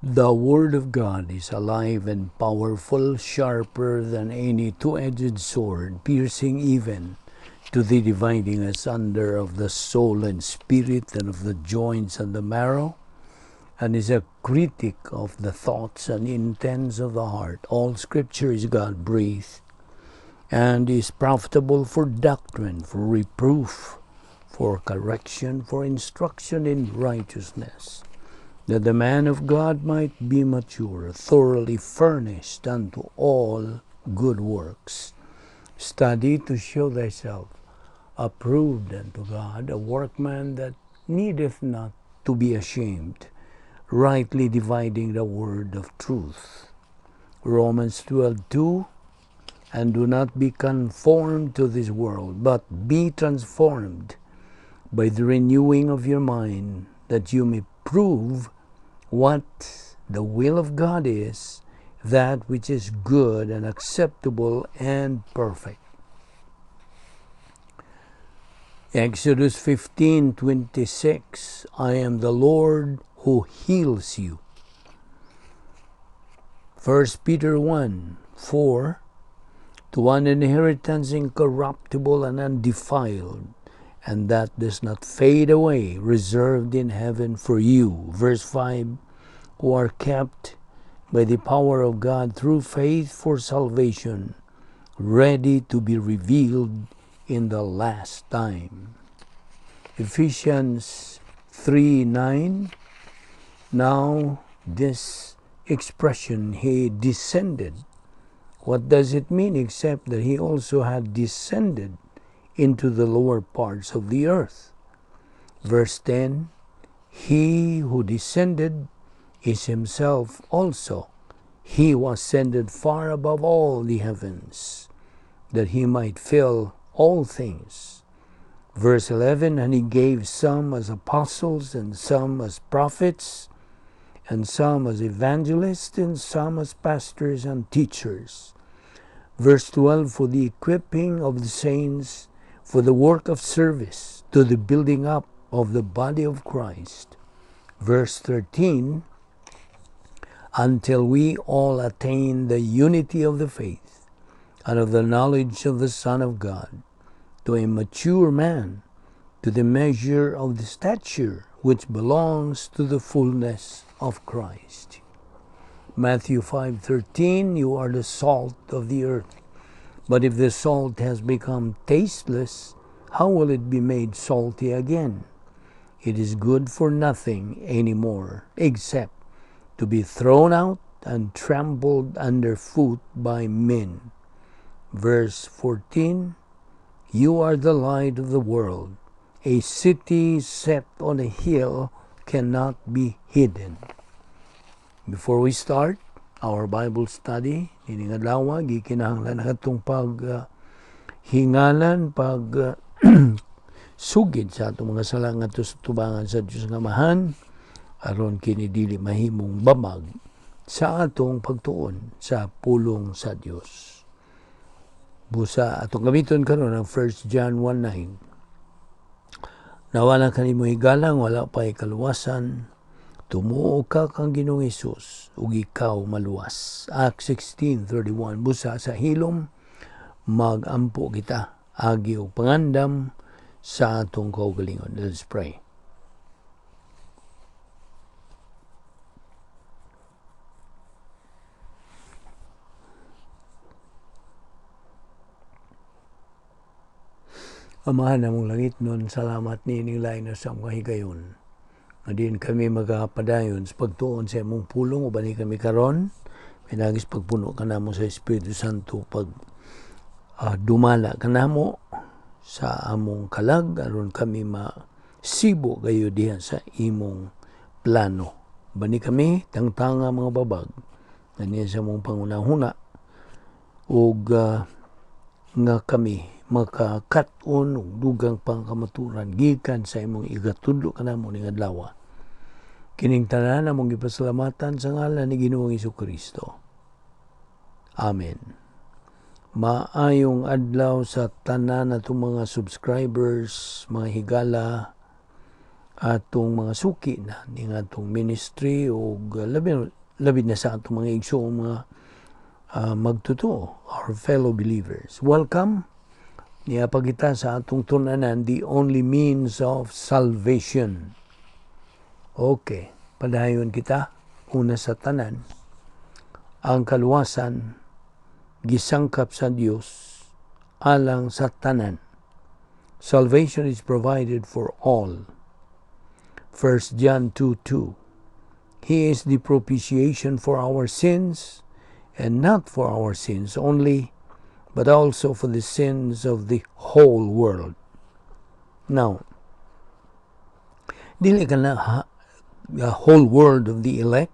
The Word of God is alive and powerful, sharper than any two-edged sword, piercing even to the dividing asunder of the soul and spirit and of the joints and the marrow, and is a critic of the thoughts and intents of the heart. All Scripture is God-breathed and is profitable for doctrine, for reproof, for correction, for instruction in righteousness, that the man of God might be mature, thoroughly furnished unto all good works. Study to show thyself approved unto God, a workman that needeth not to be ashamed, rightly dividing the word of truth. Romans 12:2. And do not be conformed to this world, but be transformed by the renewing of your mind, that you may prove what the will of God is, that which is good and acceptable and perfect. Exodus 15:26, I am the Lord who heals you. 1 Peter 1:4, to an inheritance incorruptible and undefiled, and that does not fade away, reserved in heaven for you. Verse 5, who are kept by the power of God through faith for salvation, ready to be revealed in the last time. Ephesians 3:9, now this expression, he descended. What does it mean except that he also had descended into the lower parts of the earth? Verse 10, he who descended is himself also he who ascended far above all the heavens, that he might fill all things. Verse 11, and he gave some as apostles, and some as prophets, and some as evangelists, and some as pastors and teachers. Verse 12, for the equipping of the saints, for the work of service, to the building up of the body of Christ. Verse 13, until we all attain the unity of the faith and of the knowledge of the Son of God, to a mature man, to the measure of the stature which belongs to the fullness of Christ. Matthew 5:13, you are the salt of the earth. But if the salt has become tasteless, how will it be made salty again? It is good for nothing anymore, except to be thrown out and trampled underfoot by men. Verse 14, you are the light of the world. A city set on a hill cannot be hidden. Before we start our Bible study, nining adlaw, gikinahanglan na katong pag hingalan, pag sugid sa atong mga sala ngadto sa tubangan sa Dios nga Amahan, aron kini dili mahimong bamag sa atong pagtuon sa pulong sa Dios. Busa atong gamiton karon ang 1 John 1:9. Nawala kanimo higalang, wala pa'y kaluwasan, tumuo ka kang Ginoong Hesus ug ikaw maluwas. Acts 16:31. Busa sa hilom magampo kita agi og pangandam sa atong kaugalingon. Let us pray. Amahan namong langit nun, salamat niining lain na sa mga higayon. Nga diin kami magapadayon sa pagtuon sa imong pulong, uban ni kami karon, pinagis pagpuno ka namo sa Espiritu Santo, pag dumala ka namo sa among kalag, aron kami masibo kayo diha sa imong plano. Bani kami, tangtanga mga babag, nga niya sa among pangunahuna, ug nga kami makakat-on og dugang pangkamaturan gikan sa imong igatudlo kanamo ning adlaw. Kining tanan among gipasalamatan sa ngalan ni Ginoong Hesukristo. Amen. Maayong adlaw sa tanan natong mga subscribers, mga higala. Atong mga suki na ning atong ministry o labi, labi na sa atong mga igsoong mga magtotoo, our fellow believers. Welcome niya pagita sa atong tun-anan, the only means of salvation. Okay, padayon kita. Una sa tanan, ang kaluwasan gisangkap sa Dios alang sa tanan. Salvation is provided for all. 1 John 2:2. He is the propitiation for our sins, and not for our sins only, but also for the sins of the whole world. Now, dili ka na ha, the whole world of the elect,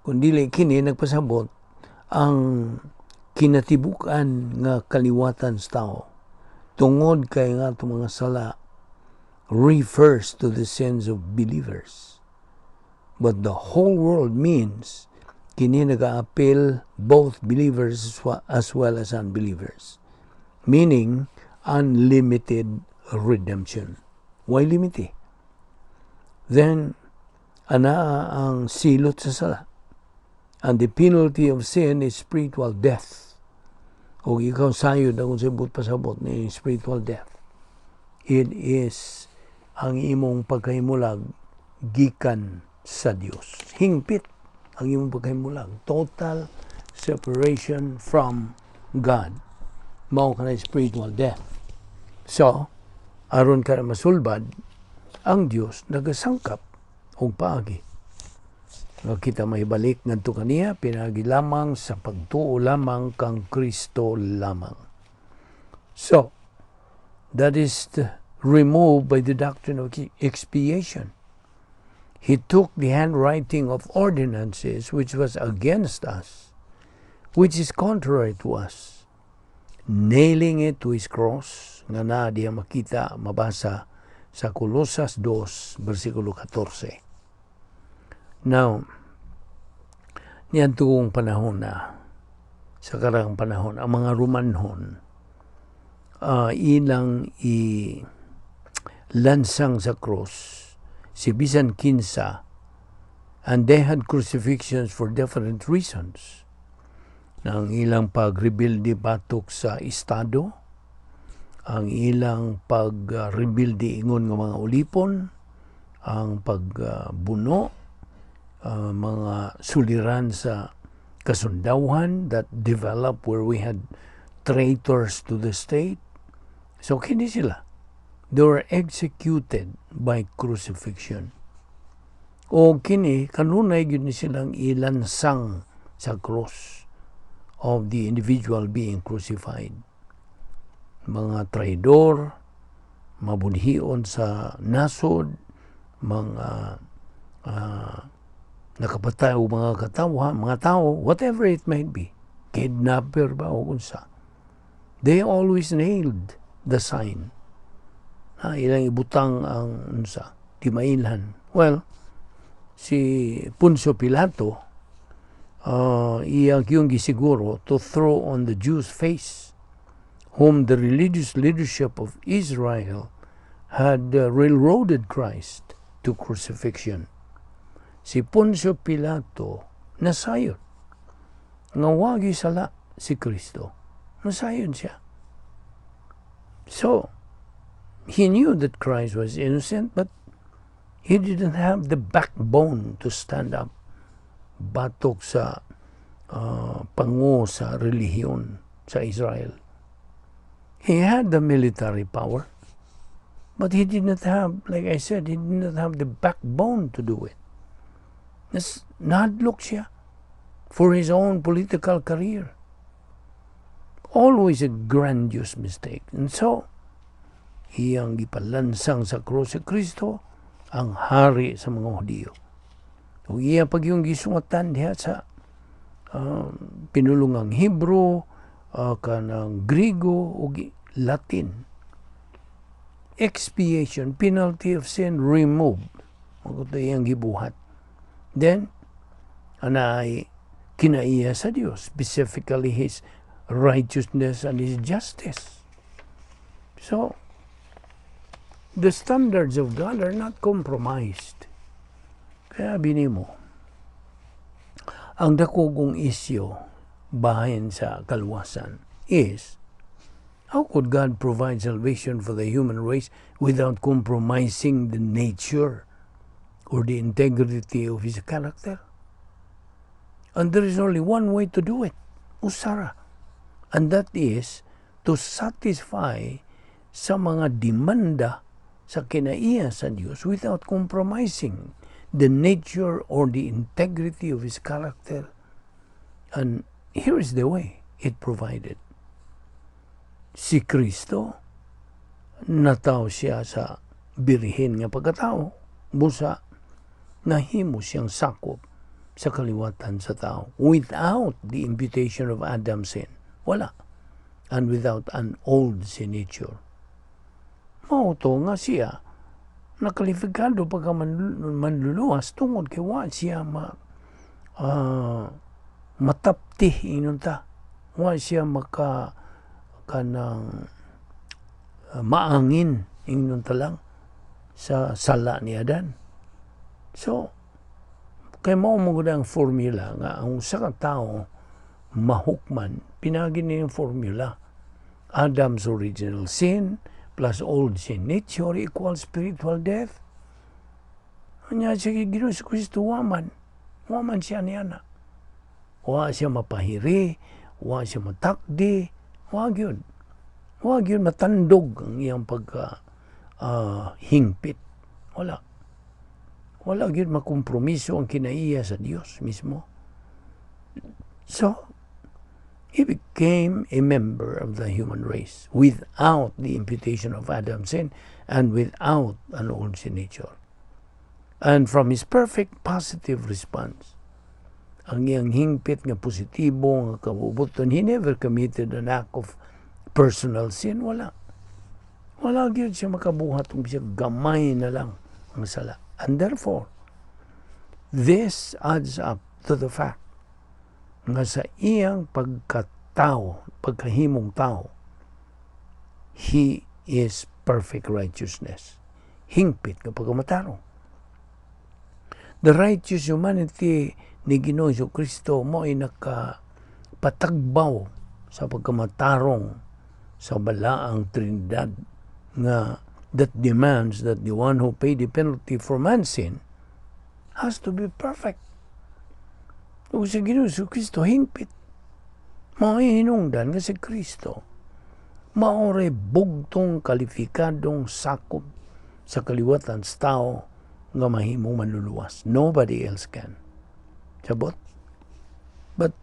kung dili kini nagpasabot ang kinatibuk-an nga kaliwatan sa tao tungod kay nga atong mga sala refers to the sins of believers. But the whole world means kini nag-aapil both believers as well as unbelievers. Meaning, unlimited redemption. Why limit? Then, ana ang silot sa sala. And the penalty of sin is spiritual death. O ikaw sayod akong sabot pasabot ni spiritual death. It is ang imong pagkahimulag gikan sa Dios. Hingpit ang imong pagkahimulag. Total separation from God. Mao kana spiritual death. So, aron ka na masulbad, ang Dios nagasangkap og paagi. Nga kita mahibalik ngadto kaniya pinagi lamang sa pagtuo lamang kang Kristo lamang. So, that is removed by the doctrine of expiation. He took the handwriting of ordinances which was against us, which is contrary to us, nailing it to his cross, nga na diya makita, mabasa sa Colosas 2, versikulo 14. Now, niadtong panahon na, sa karang panahon, ang mga Romanhon, ilang i lansang sa cross si bisan kinsa, and they had crucifixions for different reasons. Ang ilang pagrebilde batok sa estado, ang ilang pagrebilde ingon nga mga ulipon, ang pagbuno, mga suliran sa kasundawhan that developed where we had traitors to the state. So kini sila. They were executed by crucifixion. O kini kanunay gyud ni silang ilansang sa cross of the individual being crucified. Mga traidor, mabudhion sa nasod, mga nakapatay og mga katawhan, mga tao, whatever it might be, kidnapper ba o unsa. They always nailed the sign na ilang ibutang ang unsa, di mailhan. Well, si Poncio Pilato, iyang yung gisiguro to throw on the Jews' face, whom the religious leadership of Israel had railroaded Christ to crucifixion. Si Poncio Pilato nasayod nga wagi sala si Kristo. Nasayod siya. So, he knew that Christ was innocent, but he didn't have the backbone to stand up batok sa pango sa relihiyon sa Israel. He had the military power, but he did not have, like I said, he did not have the backbone to do it. Nas, nahadlok siya for his own political career. Always a grandiose mistake. And so, iyang gipalansang sa krus si Kristo, ang hari sa mga Hudiyo. Ug iya pag yung gisuwatan diha sa pinulungang Hebrew, kanang Grigo ug Latin. Expiation, penalty of sin removed. Mao iyang gibuhat. Then, anay kinaiya sa Dios, specifically His righteousness and His justice. So, The standards of God are not compromised. Kaya bini mo, ang dako kong isyu bahin sa kaluwasan is, how could God provide salvation for the human race without compromising the nature or the integrity of His character? And there is only one way to do it, usa ra. And that is to satisfy sa mga demanda sa kinaiya sa Dios without compromising the nature or the integrity of His character. And here is the way it provided. Si Kristo, natawo siya sa birhen nga pagkatao, busa nahimo siyang sakop sa kaliwatan sa tao without the imputation of Adam's sin. Wala. And without an old sin nature. Mao to nga siya nakalifikado pagka manluluwas tungod kay wa siya matapti, ingon ta. Wa siya maka kanang maangin, ingon ta lang, sa sala ni Adan. So, kay mao mo ang formula nga ang usa ka tawo mahukman pinagi ni ang formula. Adam's original sin plus old sin nature equals spiritual death. Anya siya Ginoo si Kristo waman. Waman siya niya na. Wa siya mapahiri, wa siya matakdi, wa gyud. Wa gyud matandog ang iyang pagka hingpit. Wala. Wala gyud makompromiso ang kinaiya sa Dios mismo. So, he became a member of the human race without the imputation of Adam's sin and without an old sin nature. And from his perfect positive response, ang iyang hingpit nga positibo nga kabubuton, he never committed an act of personal sin. Wala. Wala gyud siya makabuhat kung siya gamay na lang ang sala. And therefore, this adds up to the fact nga sa iyang pagkatao, pagkahimong tao, he is perfect righteousness. Hingpit nga pagkamatarong. The righteous humanity ni Ginoong Kristo mo ay nakapatagbaw sa pagkamatarong sa balaang Trinidad nga that demands that the one who paid the penalty for man's sin has to be perfect. Ug si Ginoong Kristo hingpit. Mao hinungdan nga si Kristo mao ray bugtong kalifikadong sakop sa kaliwatan sa tao nga mahimong manluluwas. Nobody else can. Sabot? But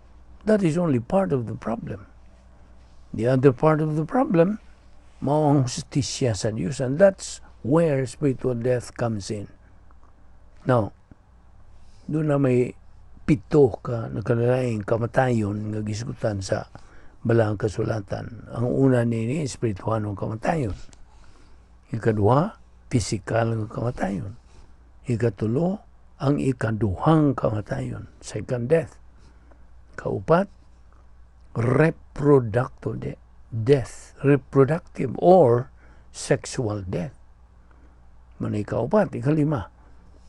that is only part of the problem. The other part of the problem, mao ang hustisya sa Diyos, and that's where spiritual death comes in. Now, duna may pito ka nakalalaing kamatayon nga gisgutan sa balaang kasulatan. Ang una nini, espirituhanong kamatayon. Ikaduha, pisikal nga kamatayon. Ikatulo, ang ikaduhang kamatayon, second death. Kaupat, reproductive death, reproductive or sexual death. Manay kaupat. Ikalima,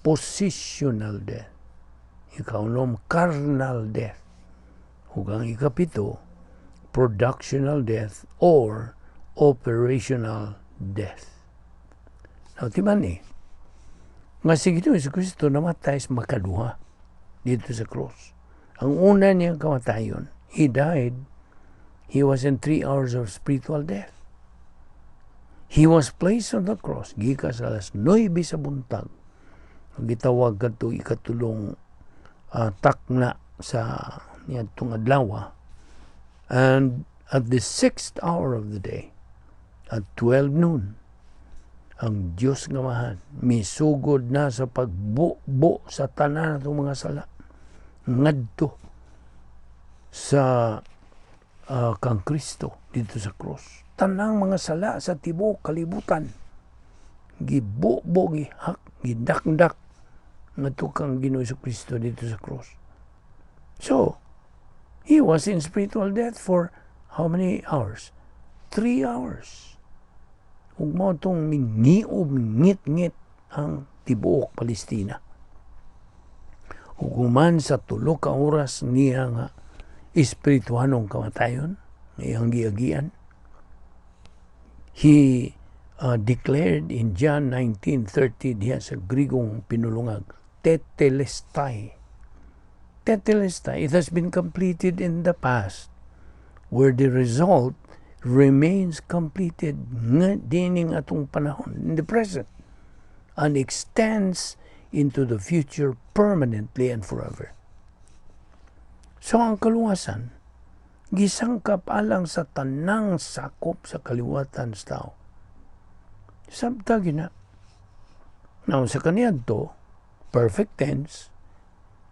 positional death. Ikaunom, carnal death. Ug ang ikapito, productional death or operational death. Now, timan ni, nga si Ginoong Kristo namatay sa makaduha dito sa cross. Ang una niyang kamatayon, he died, he was in 3 hours of spiritual death. He was placed on the cross gikas alas 9 sa buntag. Ang gitawag kadto ikatulong takna sa niadtong adlaw. And at the sixth hour of the day, at 12 noon, ang Diyos nga Amahan misugod na sa pagbubo sa tanan natong mga sala ngadto sa kang Kristo dito sa cross. Tanang mga sala sa tibuok kalibutan gibubo, gihak, gidakdak ngadto kang Ginoo Kristo dito sa cross. So, he was in spiritual death for how many hours? 3 hours. Ug mao tong mingiob, ngit-ngit ang tibuok Palestina. Ug human sa 3 ka oras niya nga espirituhanong kamatayon, iyang giagian, he declared in John 19:30 diha sa Grigong pinulungag, "Tetelestai." Tetelestai, it has been completed in the past, where the result remains completed nga dining atong panahon, in the present, and extends into the future permanently and forever. So ang kaluwasan, gisangkap alang sa tanang sakop sa kaliwatan sa tao. Sabta gina. Now sa kaniadto, perfect tense,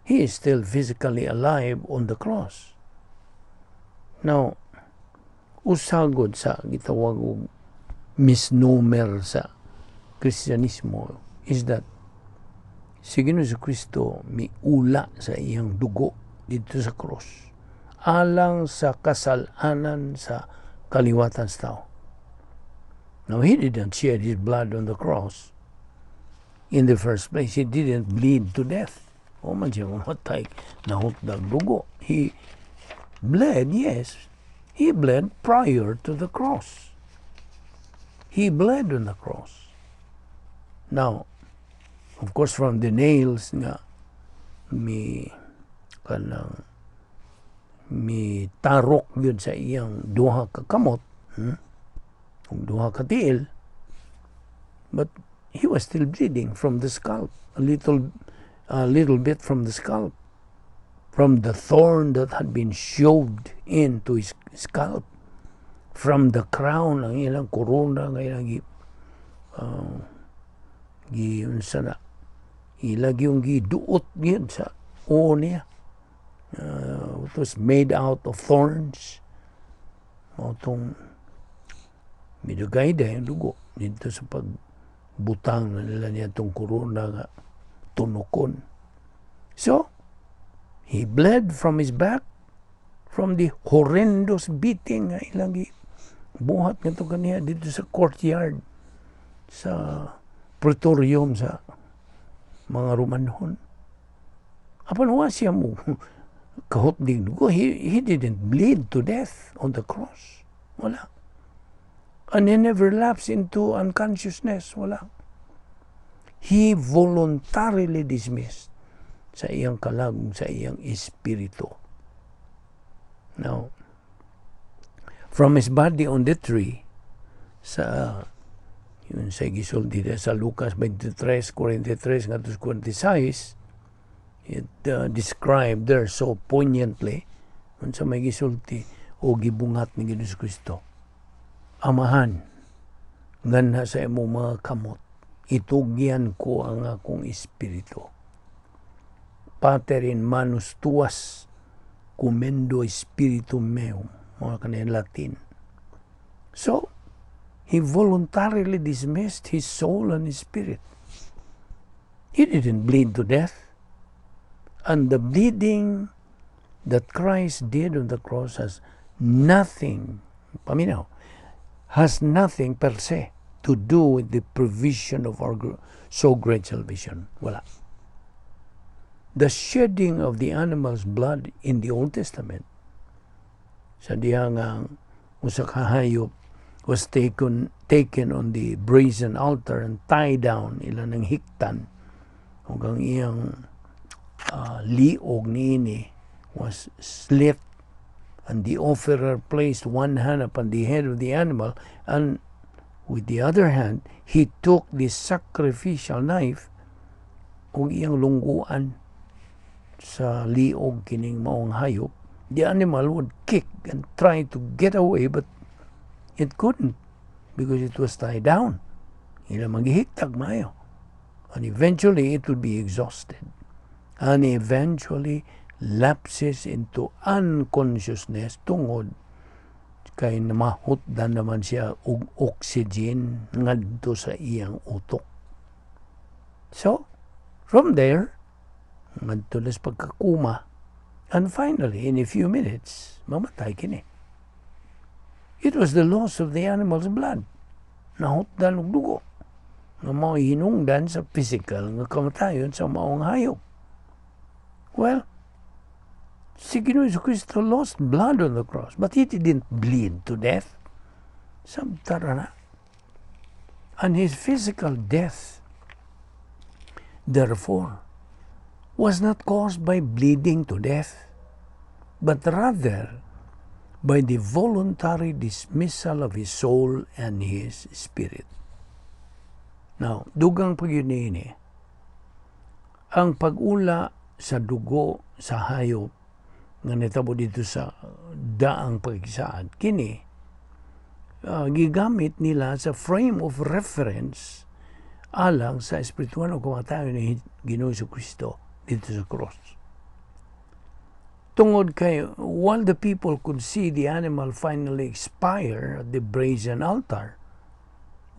he is still physically alive on the cross. Now, usagod sa gitawag og misnomer sa Kristyanismo is that si Ginoong Kristo miula sa iyang dugo dito sa cross alang sa kasalanan sa kaliwatan sa tao. Now, he didn't shed his blood on the cross. In the first place, he didn't bleed to death. Wa man siya mamatay, nahutdag dugo. He bled, yes. He bled prior to the cross. He bled on the cross. Now, of course, from the nails nga mi kanang mi tarok yun sa iyang duha ka kamot, Ug duha ka tiil, but he was still bleeding from the scalp, a little bit from the scalp, from the thorn that had been shoved into his scalp, from the crown, ang ilang korona nga ilang gi unsa na ila yung giduot yun sa uo niya. It was made out of thorns. Mao tong midugay yung dugo dito sa pagbutang na nila niya itong korona nga tunokon. So, he bled from his back from the horrendous beating nga ilang buhat ngadto kaniya dito sa courtyard sa praetorium sa mga Romanhon. Apan wa siya mo kahutding dugo. He didn't bleed to death on the cross. Wala. And he never lapsed into unconsciousness. Wala. He voluntarily dismissed sa iyang kalag, sa iyang espiritu. Now, from his body on the tree, sa yun sa gisulti sa Lucas 23:43 ngadto 46, it described there so poignantly unsa may gisulti o gibungat ni Ginoong Kristo: "Amahan, nganha sa imong mga kamot itugyan ko ang akong espiritu." "Pater, in manus tuas commendo spiritum meum," mga kanang Latin. So he voluntarily dismissed his soul and his spirit. He didn't bleed to death. And the bleeding that Christ did on the cross has nothing, paminaw, has nothing per se to do with the provision of our so great salvation. Wala. The shedding of the animal's blood in the Old Testament, sa diha nga usa ka hayop was taken on the brazen altar and tied down, ila ng hiktan ug ang iyang liog niini was slit, and the offerer placed one hand upon the head of the animal and with the other hand he took the sacrificial knife ug iyang lungguan sa liog kining maong hayop. The animal would kick and try to get away, but it couldn't because it was tied down. Ila maghihiktag maayo. And eventually it would be exhausted. And eventually lapses into unconsciousness tungod kay mahutdan naman siya og oxygen ngadto sa iyang utok. So, from there, ngadto na sa pagkakuma, and finally, in a few minutes, mamatay kini. It was the loss of the animal's blood. Nahutdan og dugo nga mao hinungdan sa physical nga kamatayon sa maong hayop. Well, si Ginoong Kristo lost blood on the cross, but he didn't bleed to death. Sabtara na. And his physical death, therefore, was not caused by bleeding to death, but rather by the voluntary dismissal of his soul and his spirit. Now, dugang pa gyud niini, ang pag-ula sa dugo sa hayop nga nitabo dito sa daang pagsaad, kini gigamit nila sa frame of reference alang sa espiritual nga kamatayon ni Ginoo Kristo dito sa cross. Tungod kay while the people could see the animal finally expire at the brazen altar,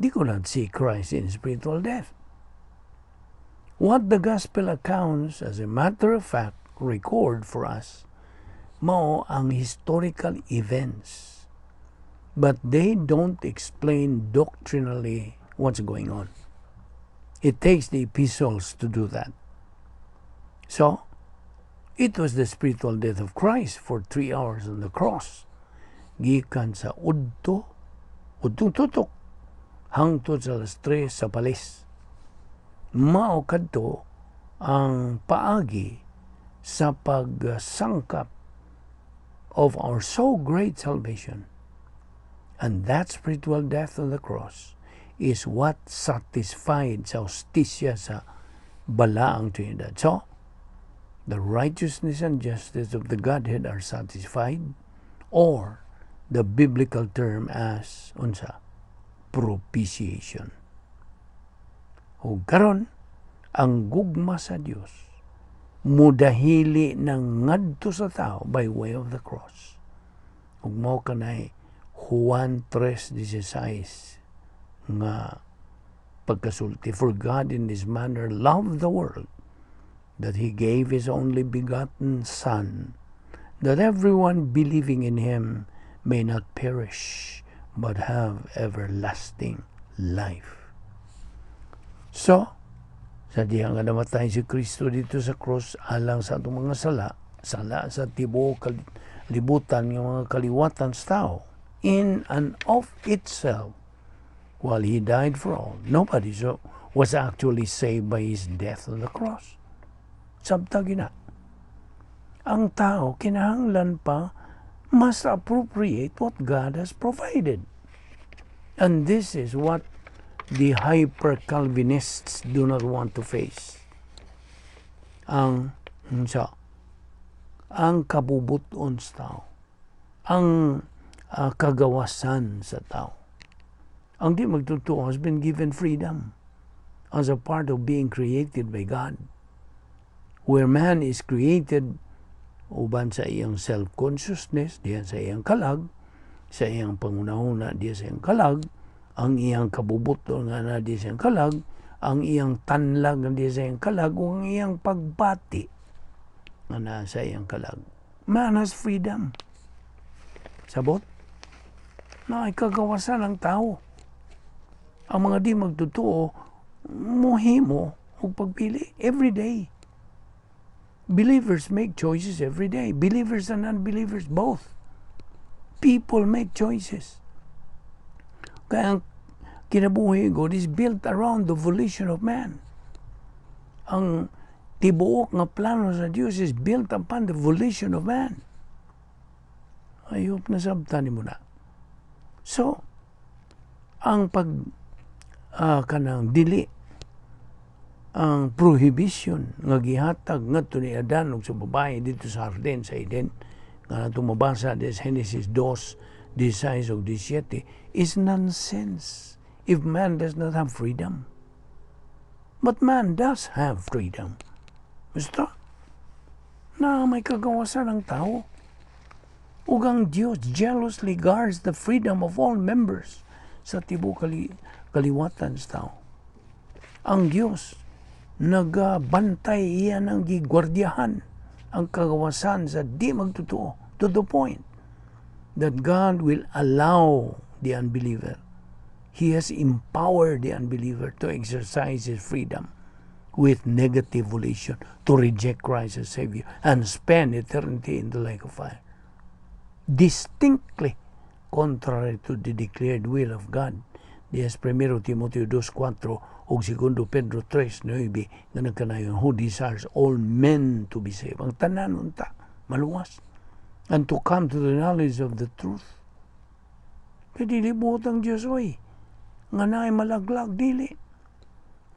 they could not see Christ in spiritual death. What the gospel accounts, as a matter of fact, record for us, mao ang historical events. But they don't explain doctrinally what's going on. It takes the epistles to do that. So, it was the spiritual death of Christ for 3 hours on the cross. Gikan sa udto, udtong tutok, hangtod sa alas 3 sa palis. Mao kadto ang paagi sa pagsangkap of our so great salvation. And that spiritual death on the cross is what satisfied sa hustisya sa balaang Trinidad. So, the righteousness and justice of the Godhead are satisfied, or the biblical term as unsa? Propitiation. Ug karon ang gugma sa Dios mudahili ng ngadto sa tao by way of the cross. Ug mao kanay Juan 3:16 nga pagkasulti: "For God in this manner loved the world, that He gave His only begotten Son, that everyone believing in Him may not perish, but have everlasting life." So, sa diha nga namatay si Kristo dito sa cross alang sa atong mga sala, sala sa tibuok libutan nga mga kaliwatan sa tao, in and of itself, while He died for all, nobody so was actually saved by His death on the cross. Sabta gina. Ang tao, kinahanglan pa must appropriate what God has provided. And this is what the hyper-Calvinists do not want to face. Ang unsa? Ang kabubuton sa tao. Ang kagawasan sa tao. Ang di magtotoo has been given freedom as a part of being created by God. Where man is created uban sa iyang self-consciousness, diyan sa iyang kalag, sa iyang pangunahuna, diyan sa iyang kalag, ang iyang kabubuton nga na diyan sa iyang kalag, ang iyang tanlag nga diyan sa iyang kalag, o ang iyang pagbati nga naa sa iyang kalag. Man has freedom. Sabot? Na kagawasan ang tao. Ang mga di magtotoo, muhimo og pagpili every day. Believers make choices every day. Believers and unbelievers both. People make choices. Kaya ang kinabuhi, God, is built around the volition of man. Ang tibuok nga plano sa Dios is built upon the volition of man. I hope nasabtan mo na. So, ang pag kanang dili ang prohibition nga gihatag ngadto ni Adan ug sa babae dito sa hardin sa Eden nga natong mabasa sa Genesis 2, 16 ug 17 is nonsense if man does not have freedom. But man does have freedom. Basta na may kagawasan ang tao. Ug ang Dios jealously guards the freedom of all members sa tibuok kaliwatan sa tao. Ang Dios nagabantay, iya nang gigwardiyahan ang kagawasan sa di magtotoo to the point that God will allow the unbeliever. He has empowered the unbeliever to exercise his freedom with negative volition to reject Christ as Savior and spend eternity in the lake of fire. Distinctly contrary to the declared will of God. Diya sa 1 Timoteo 2.4 o 2 Pedro 3.9 nga nagkanayon, who desires all men to be saved. Ang tanan unta, maluwas. And to come to the knowledge of the truth. Kaya dili buot ang Diyos, oy. Nga naay malaglag, dili.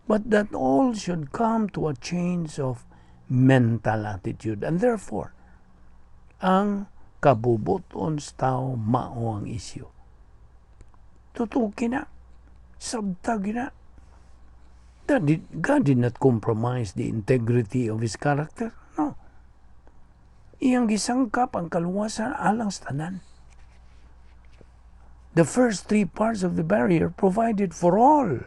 But that all should come to a change of mental attitude. And therefore, ang kabubuton sa tao mao ang isyu. Totoo kina. Sabta gina. God did not compromise the integrity of His character. No. Iyang gisangkap ang kaluwasan alang sa tanan. The first three parts of the barrier provided for all.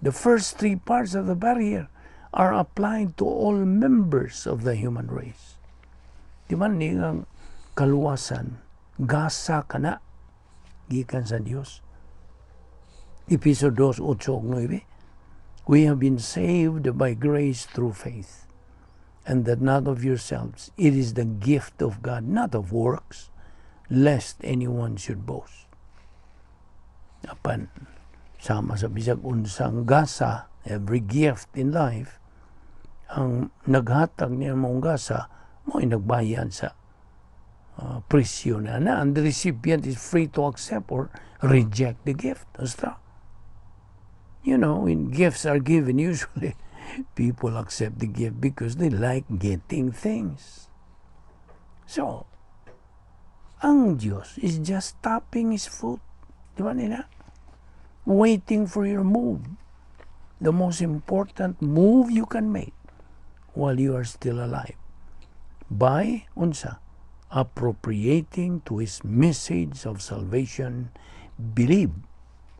The first three parts of the barrier are applied to all members of the human race. Di man ni ang kaluwasan, gasa kana gikan sa Dios. Epeso 2, 8 9. We have been saved by grace through faith, and that not of yourselves. It is the gift of God, not of works, lest anyone should boast. Apan, sama sa bisag unsang gasa, every gift in life, ang naghatag niya mong gasa, mo'y nagbayad sa presyo na na. And the recipient is free to accept or reject the gift. Basta. When gifts are given, usually people accept the gift because they like getting things. So, ang Diyos is just tapping His foot. Di ba nila? Waiting for your move. The most important move you can make while you are still alive. By, unsa, appropriating to His message of salvation, believe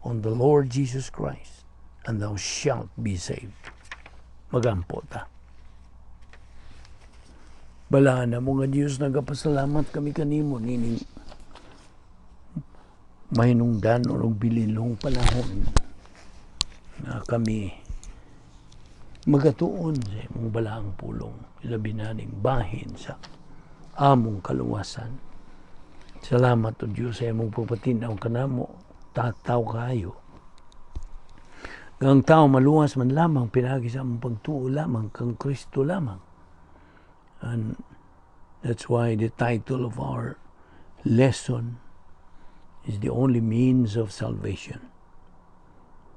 on the Lord Jesus Christ, and thou shalt be saved. Magampo ta. Balaan namo nga Diyos, nagapasalamat kami kanimo nining mahinungdan o bilinong panahon nga kami magatuon sa imong balaang pulong, ilabi na ning bahin sa among kaluwasan. Salamat, O Diyos, sa imong pagpatinaw kanamo, tataw kayo. Nga ang tao maluwas man lamang pinagi sa among pagtuo lamang kang Kristo lamang. And that's why the title of our lesson is "The Only Means of Salvation."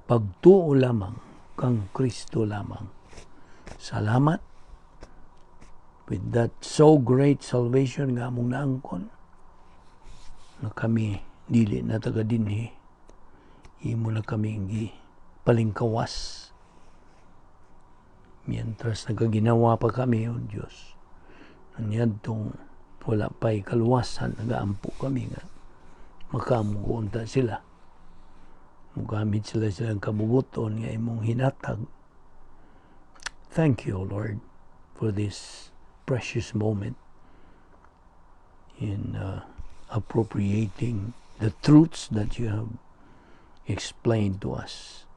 Pagtuo lamang kang Kristo lamang. Salamat with that so great salvation nga among naangkon nga kami dili na taga dinhi, imo na kami gi palingkawas mientras nagaginawa pa kami, O Diyos, naniadtong wala pa'y kaluwasan. Nagaampo kami nga makamugo unta sila, mugamit sila silang kabubuton nga imong hinatag. Thank you, O Lord, for this precious moment in appropriating the truths that you have explained to us.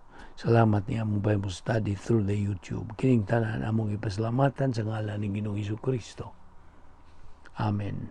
Salamat ni among Bible study through the YouTube. Kining tanan among ipasalamatan sa ngalan ni Ginoong Hesus Kristo. Amen.